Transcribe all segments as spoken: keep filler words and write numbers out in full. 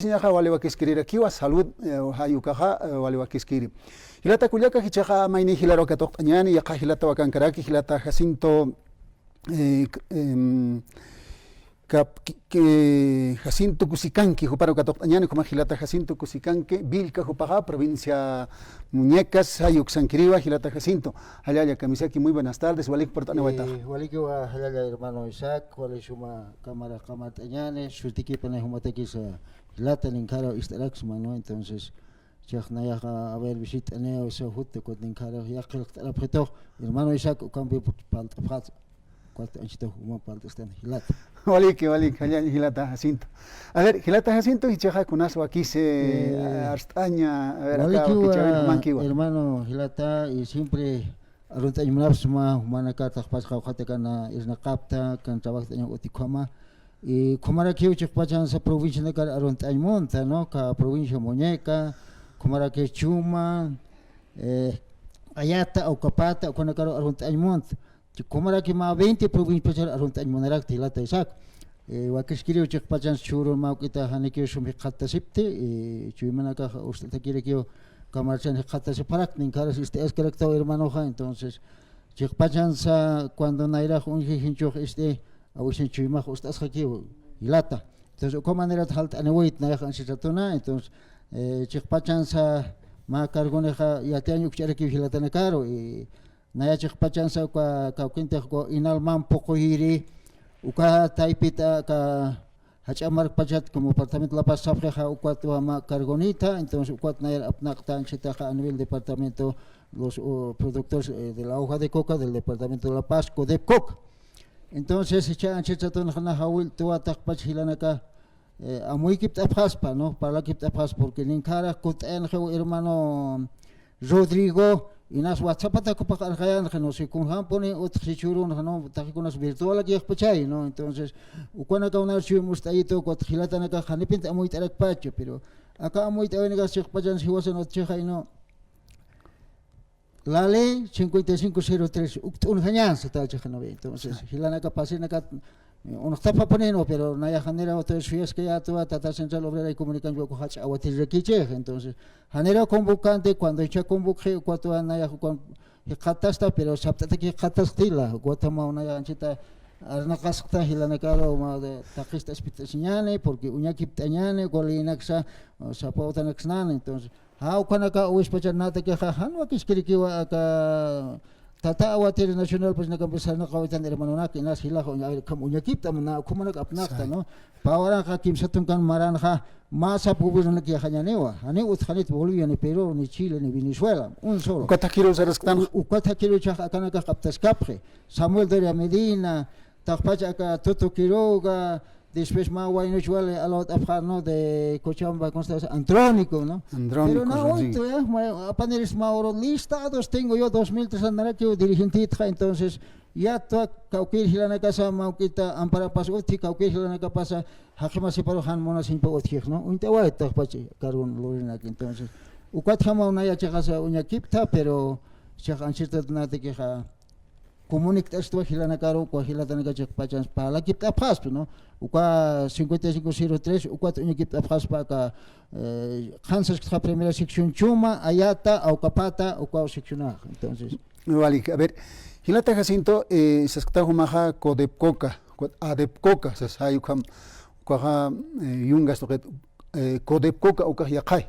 Siñaxa wali wakiskirirakiwa, salud, eh, jay ukaxa, eh, wali wakiskiri. Jilata kullaka, jichhaxa mayni jilaru katuqt'añäni, yaqha jilataw akankaraki, jilata Jacinto, eh, k-, em, kap-, ki-, ki-, Jacinto Kusikanqui, juparu katuqt'añäni, ukhama jilata Jacinto Kusikanqui, Vilca jupaxa, provincia Muñecas, jay uksankiriwa, jilata Jacinto. Jallalla, kamisaki, muy buenas tardes, walik purt'aniwaytax. Eh, walikiwa, jallalla hermano Isaac, wali suma cámara qamart'añäni, sutikipanay jumatakisa jilata ninkharaw ist'araksma, ¿no? Entonces, chhax nayaxa, a ver, visit'aniw, o sea, jutti kut ninkharaw, yaqhilqt'arapxitux, hermano Isaac, ukampi palt'apxat, kut anchhitax uma palt'astan jilata. Waliki, waliki, jallalla jilata Jacinto. A ver, jilata Jacinto, jichhaxa kunas wakisi, eh, arst'aña, a ver, aka walikiwa, wakichäwin jumankiwa. Hermano jilata, y siempre arunt'añ munapxsma, jumanakar taqpach qawqhatakana irnaqapxta, kan trabajt'añaw uti ukhama. Y ukhamarakiw chiqpachansa provincianakar arunt'añ munta, ¿no? Aka provincia Muñeca, ukhamaraki Chuma, eh, Ayata, Aucapata, ukhanakaru arunt'añ munta. Ukhamaraki mä veinte provinciapachar arunt'añ munarakta jilata Isaac. Eh, wakiskiriw chiqpachansa jichhürun mä juk'ita janikiw sum jikxatasipti, eh, chuymanakax uñt'atakirakiw kamarchan jikxatasipxarakta, ninkharas ist'ayaskaraktaw hermanoxa, entonces, chiqpachansa cuando nayrax uñji jinchux ist'i, awisin chuymax uñt'asxakiw, jilata. Entonces, uka manerat jalt'aniwayt nayax anchhit ratuna, entonces, eh, chiqpachansa mä cargonixa yatiyañ ukch'arakiw jilatanakaru, y naya chiqpachansa uka kawkintix uka Inalman Puquyiri, uka taypita aka jach'a markpachat como departamento La Paz sapxixa, ukat mä cargonita, entonces ukat nayar apnaqta anchhitaxa a nivel departamento, los, uh, productores, eh, de la hoja de coca del departamento de La Paz, CODEPCOCA. Entonces, jichha anchhit ratunxa nax jawillt'wa taqpach jilanaka, eh, amuykipt'apxaspa, ¿no? Parlakipt'apxaspa, porque ninkharax kutt'ayanxiw hermano Rodrigo, inas WhatsAppata kupax arxayanxa, no sé, kunjampuni utx jichhürunxa, ¿no? Taqikunas virtualak yaqpachay, ¿no? Entonces, ukanakaw nar chuyma uñt'ayitu, ukat jilatanakax janipint amuyt'arakpachu, pero aka amuyt'awinakax chiqpachansa jiwasan utjxay, ¿no? La ley cincuenta y cinco cero tres, ukt'unxañan, satacha janawi. Entonces, jilanaka pasinakat, eh, uñt'apxapunïnwa, pero nayax janiraw, entonces, suyaskayätwa, Tata Central Obrera y Comunicación, uka jach'a awatirirakïchix. Entonces, janiraw convocante, cuando jichha convoquxi, ukatwa nayax ukan jikxatasta, pero sapt'ataki jikxataskti la, ukatamaw nayax anchhita arnaqaskta jilanakaru, mä de, taqista ispit'asiñäni, porque uñakipt'añäni, uka leynaksa, sapawtanaksnani, entonces, ja, ukanaka uwispachanatakixa, jan wakiskirikiwa aka tata awatir nacional, pues, nakampi sarnaqawitan hermanonak, inas jilax, uña-, a ver, ukham uñakipt'am, na, ukhamanaka apnaqta, ¿no? Pä waranxa kimsa tunkan maranxa, mä sap gobiernonak yajañäniwa, janiw utjxanit Bolivia, ni Perú, ni Chile, ni Venezuela, un solo. Ukat jakiru sarasktan. U-, ukat jakiru jichhax akanakax aptaskapxi. Samuel Doria Medina, taqpach aka Tuto Quiroga, después mä waynuch wali alawt'apxar, ¿no? De Cochabamba, ¿cómo se llama? Andrónico, ¿no? Andrónico Rodríguez. Pero na uñt'u, ya, ma-, apaniris mä uru listados tengo yo, dos mil tres anarakiw dirigentitxa, entonces, yatwa kawkïr jilanakasa, mä juk'ita amparapas utji, kawkïr jilanakapasa, jaqi masiparu jan munasiñpa utjix, ¿no? Uñt'awayt taqpach cargon lurinak, entonces, ukatjamaw naya chiqasa uñakipta, pero, chiqa anchhit ratunatakixa, comuniqt'askiwa jilanakaru, uka jilatanaka chiqpachansa parlakipt'apxaspa, ¿no? Uka cincuenta y cinco cero tres, ukat uñakipt'apxaspa aka, eh, qhan saskta primera sección Chuma, Ayata, Aucapata, uka seccionax. Entonces. Walik, a ver, jilata Jacinto, eh, saskta jumaxa CODEPCOCA, ukat ADEPCOCA, sas jay ukham, ukaxa, eh, yungas tuqit, eh, CODEPCOCA, ukax yaqhay.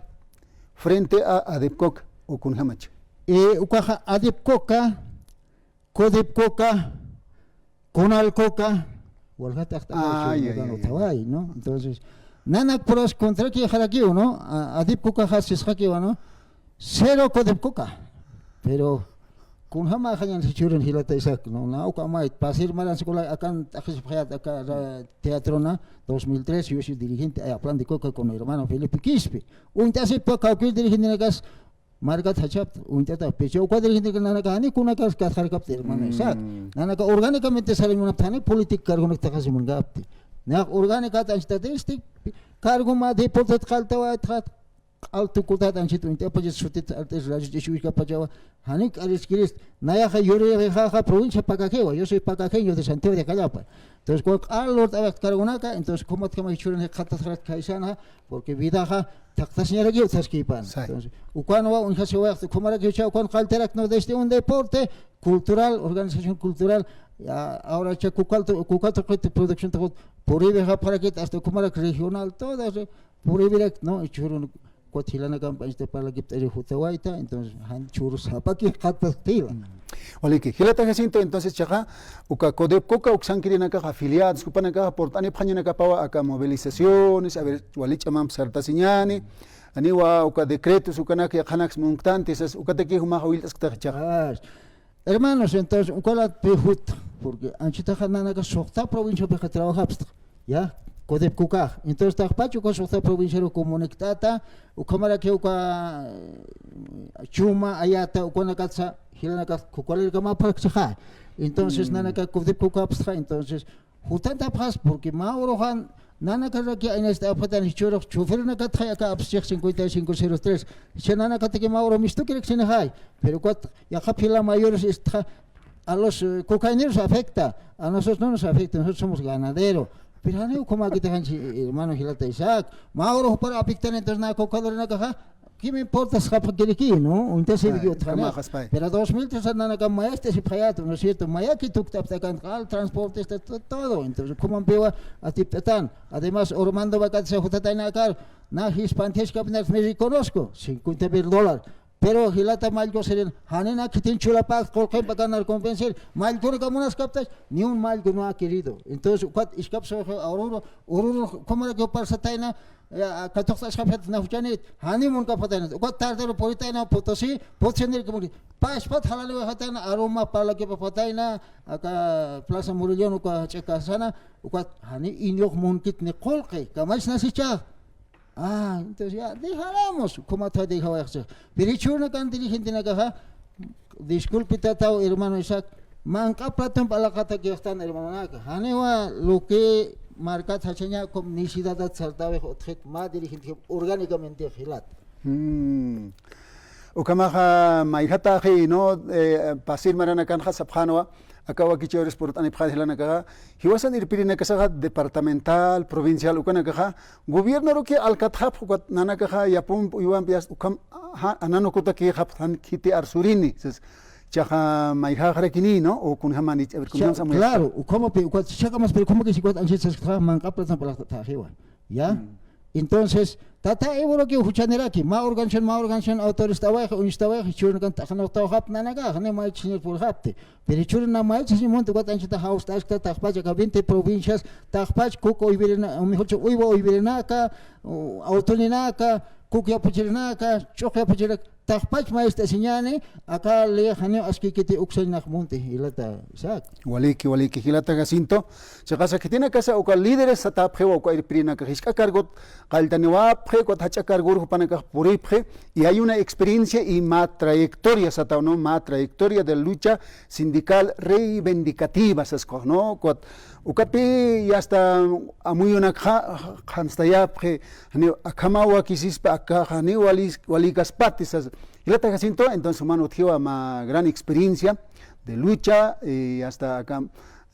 Frente a ADEPCOCA, o kunjamach. Eh, ukaxa ADEPCOCA, CODEPCOCA, CONALCOCA, walja taqt'apachu, ay, ay, ay, ay, ¿no? Entonces, nanakpuras contrakixarakiw, ¿no? A-, ADEPCOCAxa sisxakiwa, ¿no? Cero CODEPCOCA. Pero, kunjamäxañan jichhürun jilata Isaac, ¿no? Na uka amayt, pasir maransa uka akan t'aqhisipxayät aka ra-, teatrona, dos mil tres, yo soy dirigente, ay, a plan de coca con hermano Felipe Quispe. Uñt'asipxta kawkïr dirigentenakas, markat jachapta, uñt'ata, pecha uka dirigente nanaka jani kunakas katxarkapta, hermano Isaac. Nanaka orgánicamente sarañ munapxta, jani política cargonak taqasi munkapti. Nax orgánicata anchitatisti, cargo mä deportet qalltawaytxat. q'al tukutat anchit uñt'apachas sutit artes rayos ch'ishuwishkapachawa, janiw k'ariskirist, nayaxa yuririxa provincia Pacajewa, yo soy pacajeño de Santiago de Callapa. Entonces, kuwa q'al lurt'awixt kargunaka, entonces, kumatkama jichhürunax qhatasxarat khaysanxa, porque vidaxa thaqtasiñarakiw utjaskipan. Entonces, ukanwa uñjasiwayxt, ukhamarak jichha, ukan qalltarakno desde un deporte cultural, organización cultural, ya, ahora cha kukaltu, kukaltu qit producción tuqut, puriwi japxarakit, hasta ukhamarak regional, todas, eh, puriwirak, ¿no? Jichhürun, kuwat jilanakamp anchita parlakipt'ari jutawayta, entonces, jan jichhüru sapaki qhatas tila. Waliki, jilata Jacinto, entonces, chaqa, uka CODEPCOCA uksankirinakax afiliados, jupanakax purt'anipxañanakapawa aka movilizaciones, a ver, wali ch'amamp sartasiñani, janiwa uka decretos, ukanak yaqhanaks munktanti, sas, ukataki jumax willt'asktax chaqa. Ah, hermanos, entonces, ukalat pijut, porque anchitaxa nanaka suxta provinciapixa trabajapxta, ya, CODEPCOCAx. Entonces, taqpach uka suxta provinciaru comunect'ata, ukhamaraki uka, eh, Chuma, Ayata, ukanakatsa, jilanakax, kukalirkamaparakchixa. Entonces, nanaka CODEPCOCApxta, entonces, jutantapxas, porque mä uruxan, nanakaraki aynast'apxatan jichhürux, chofernakatxay aka apschix cincuenta y cinco cero tres. Jichha nanakataki mä urux mistukiraksinaxay. Pero ukat, yaqha fila mayores istxa, a los, eh, cocaineros afecta, a nosotros no nos afecta, nosotros somos ganadero. Pero janiw ukhamäkitix anchi, eh, hermano jilata Isaac. Mä urux jupar afectan, entonces, na cocadorenakaxa, ¿qué me importa sxapxakiriki, no? Entonces, pero dos mil tres nanaka maestro si phayat, ¿no es cierto? Mayaki tukt'apxta akan q'al, transporte, está to-, todo. Entonces, ¿cómo empiwa atipt'atan? Además, Ormando Vacatsa jutatayna akar, na jispantiaskapinar me reconozco, cincuenta mil dólares. Pero jilata mallku sirin, janina khitin chulapak, qullqimp akan narcompensir, mallkunaka munaskaptas, ni un mallku no ha querido. Entonces, ukat iskapsa, ururu, ururu, ¿cómo era que parsatayna? Eh, katuqt'askapxat na juchanit, jani munkapxatayna. Ukat tarderu puritayna, Potosí, Potosí nirki muni. Pachpat jalaliwayxatayna, aruma parlakipapxatayna, aka Plaza Murillo, uka ch'akasana, ukat jani iñux munkit ni qullqi, kamachnas ichha. Ah, entonces ya, dejaremos, como te dije, pero jichhürunakan dirigentenakaxa, disculpe, tataw, hermano Isaac, manq'a platomp alaqatakixtan, hermanonaka. Janiwa lo que markat jachaña, como necesidad sartawix utjit, mä dirigente orgánicamente jilat. Mm. Ukhamaxa mayjataxi, ¿no? Eh, pasir maranakanxa sapxänwa, aka wakichäwirus purt'anipxän jilanakaxa, jiwasan irpirinakasaxa departamental, provincial, ukanakaxa, gobiernoruki alkatxapx, ukat nanakaxa yapump uywamp yast ukham, ja, ananukutakixapx jan khiti arsurini, sas, chaxa mayjaxarakini, ¿no? O kunjamanich, a ver, kunjamsa. Claro, ukhamapi, ukat, chhakamas, pero como que si ukat anchit saskta, manq'a platomp alaqataxiwa, ¿ya? Mm. Entonces, tata Evorukiw juchaniraki, mä organización, mä organización, autoristawayxa, uñistawayxa, jichhürunakan t'aqanuqtawxapxta nanakax, ni maych'asiñir purxapxti. Pero jichhürun na maych'asiñ munti, ukat anchita jawst'askta, taqpach aka veinte provincias, taqpach kuk uywirina, o mejor dicho, uywa uywirinaka, o, awtuninaka, kuk yapuchirinaka, ch'uq yapuchirinaka, taqpach maest'asiñäni, aka ley janiw askïkiti uksañ nax munti, jilata Isaac. Waliki, waliki, jilata Jacinto. Chiqasa khitinakasa uka líderes satäpxiwa uka irpirinakax jisk'a cargot qalltaniwapxi, ukat jach'a cargor jupanakax puripxi, y hay una experiencia y mä trayectoria sataw, ¿no? Mä trayectoria de lucha sindical reivindicativa, saskuxa, ¿no? Ukat ukapi hasta amuyunakxa qhanstayapxi, janiw akhamaw wakisispa, akaxa janiw wali, walïkaspati, sas. Jilata Jacinto, entonces, juman utjiwa mä gran experiencia de lucha, y hasta acá,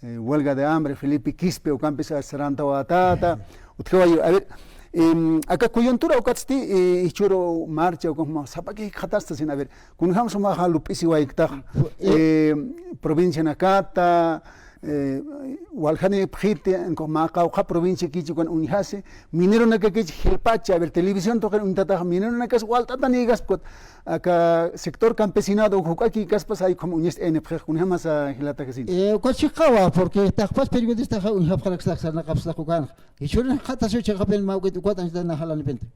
eh, huelga de hambre, Felipe Quispe, ukampis sarantawayäta, utjiwa, a ver, em, aka coyuntura ukatsti, eh, jichhüru marcha, uka juma sapaki jikxatasta sin, a ver, kunjams jumaxa lup'isiwayktax, eh, provincianakata, eh, waljanipxiti, entonces, mä qawqha provinciakich ukan uñjasi, mineronakakich jilpacha, a ver, televisión tuqin uñtatax, mineronakas walt'atanïkaspa, aka sector campesinado, juk'akïkaspas, ay, como uñast'ayanipxix, kunjamasa jilata Jacinto. Eh, ukat chiqawa, porque taqpas periodistaxa uñjapxarakstax, sarnaqapxstax ukanxa. Jichhürun jikxatasiw chiqapin mä ukit ukat anchita na jalanipinti.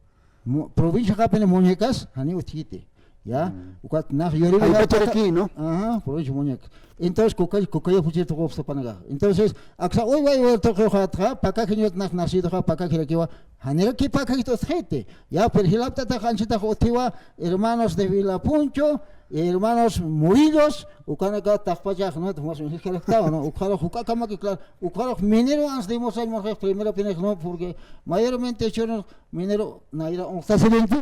Mu-, provincia qapini muñecas, jani utjiti. Ya, ukat nax yuriwi. Ay, pacharaki, ¿no? Ajá, provincia muñeca. Entonces, kukay, kukay puchir tuqupxta panakax. Entonces, aksa uywa uywa tuqipxatxa, pakakiñut nax nacidoxa, pakakirakiwa, janiraki pakakit utjiti. Ya, pero jilapt'atax anchitax utjiwa, hermanos de Vilapuncho, hermanos Murillos, ukanaka taqpachax, ¿no? Jumas uñjkaraktawa, ¿no? Ukxarux juk'akamaki, claro, ukxarux minero ans dimos años, primero pinix, ¿no? Porque mayormente jichhürun minero, nayra, unqtasirinti.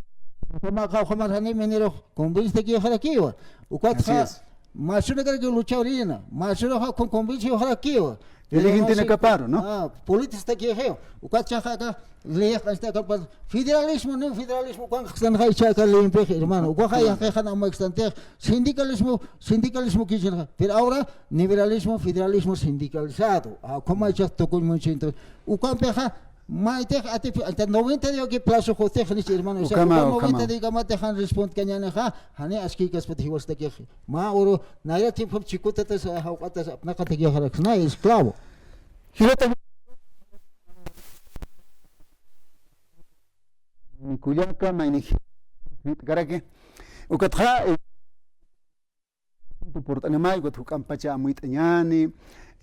Ukhamaxa, ukhamar jani minero convince takiyxarakiwa. Ukatxa, así es, masuna karakiw luchawrina, masuna ja con convince uxarakiwa. Diligentenakaparu, ¿no? Ah, políticas takixiwa. Ukatxa aka, leyaq anchita aka, federalismo, no federalismo, ukan xtan ja ichaka leyimpex, hermano. Ukaxa yaqixan ama xtantix, sindicalismo, sindicalismo kichinxa. Pero ahora, liberalismo, federalismo sindicalizado. Ah, como ichaq tukuñ municipio. Ukampixa, maytix ati, hasta noventa de aquí plazo jutix, nichi, hermano. O sea, ukhama, ukhama, noventa de aquí matix jan respuesta kañanixa, jani askïkaspat jiwasatakix. Mä uru, nayra tiempo chikutatas, jawq'atas, apnaqatakixaraksna, esclavo. Jilata. Kullaka, mayni, karaki. Ukatxa, eh, purt'animay, ukat juk'ampacha amuyt'añani,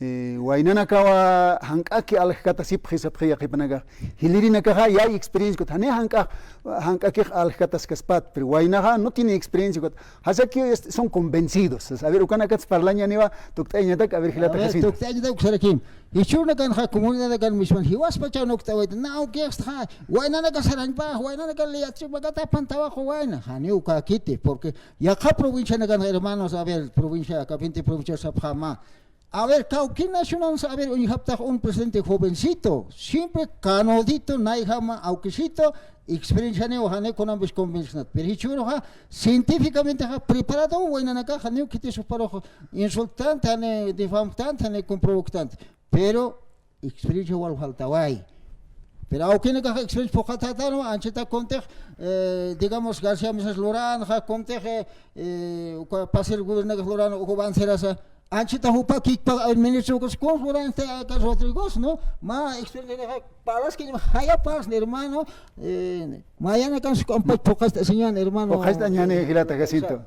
eh, waynanakawa jank'aki aljkatasipxi sapxi yaqhipanakax. Jilirinakaxa yay experiencia, ukat jani jank'ax, jank'akix aljkataskaspat, pero waynaxa no tiene experiencia, ukat jasaki, este, son convencidos. A ver, ukanakats parlañaniwa, tukt'ayañatak, a ver, jilata Jacinto. Tukt'ayañatak, uksarakim. Jichhürunakanxa comunidadnakan misman jiwaspachaw nukt'awayta, na, awkixtxa, waynanaka sarañpax, waynanaka liyatchipakata aphantawaxu wayna, janiw ukäkiti, porque yaqha provincianakan, hermanos, a ver, provincia, acá veinte provincias sapxama. A ver, kawki nacionansa, a ver, uñjaptax un presidente jovencito, siempre canudito, nayjama, awkisito, experiencianiw, jani kunampis convencenat. Pero jichhüruxa, científicamente ja preparado, waynanakaxa, janiw khitis juparux insultante, jani difamtante, jani comproboctante. Pero experiencia wal faltaway. Pero awkinakax experiencia phuqhatätanu, anchita kuntix, eh, digamos, García Misas luranxa, kuntix, eh, eh, uka pasir gobiernokax luran, uka banderasa, anchita jupa kikpa, eh, ministro, ukas kun luran, este, acá Rodrigo, ¿no? Mä experiencia, palaski, jaya pas, hermano, eh, mayanakan suk'ampach phuqhast'asiñan, hermano. Phuqhast'añani, jilata Jacinto.